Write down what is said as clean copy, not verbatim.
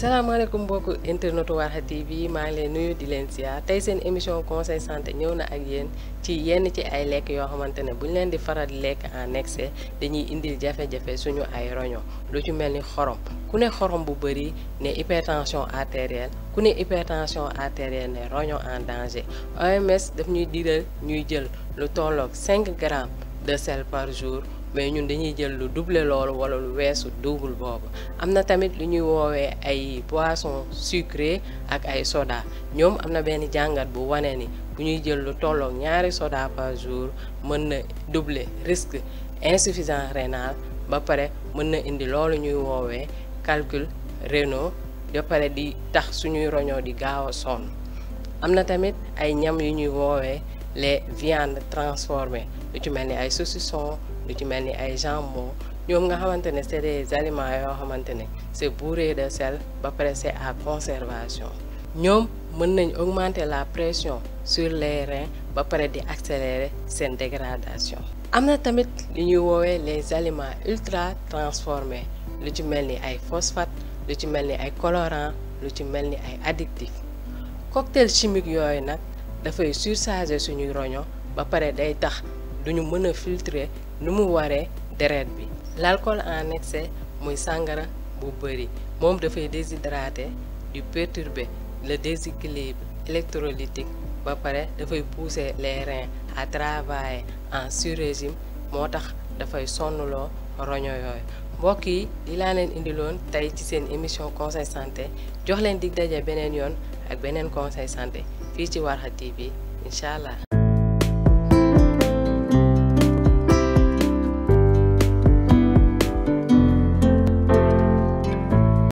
salaamaaleykum mbokku internetu Warkha TV maa ngi leen nuyu di leen ziar tey seen émission conseil santé ñëw na ak yéen ci yenn ci ay lekk yoo xamante ne bu ñu leen di faral di lekk en excès dañuy indil jafe-jafe suñu ay roño lu ci mel ni xorom ku ne xorom bu bëri ne hypertension artérielle ku ne hypertension artérielle ne roño en danger OMS daf ñuy digal ñuy jël lu tolloog 5 grammes de sel par jour. mais ñun dañuy jël lu double loolu wala lu weesu double boobu am na tamit lu ñuy woowee ay boissons sucrées ak ay soda ñoom am na benn jàngat bu wane ni bu ñuy jël lu tolloog 2 soda par jour mën na doubler risque insuffisance rénale ba pare mën na indi loolu ñuy woowee calcul rénaux ba pare di tax suñuy roñoo di gaaw a sonn am na tamit ay ñam yu ñuy woowee les viandes transformées lu ci mel ni ay saucisson lu ci mel ni ay jambon ñoom nga xamante ne c'est des aliments yoo xamante ne c'est bourré de sel ba pare c'est à conservation ñoom mën nañ augmenter la pression sur les reins ba pare di accélérer seen dégradation. am na tamit li ñuy woowee les aliments ultra transformés lu ci mel ni ay phosphate lu ci mel ni ay colorants lu ci mel ni ay additifs cocktail chimique yooyu nag dafay surcharger suñuy roño ba pare day tax duñu mën a filtrer nu mu waree deret bi. l'alcool en excès muy sàngara bu bëri moom dafay déshydrater di perturber le déséquilibre électrolytique ba pare dafay pousser les reins à travailler en sur-régime moo tax dafay sonnloo roño yooyu mbokk yi di laa leen indiloon tey ci seen émission conseil santé jox leen dig daje beneen yoon ak beneen conseil santé fii ci Warkha TV incha allah.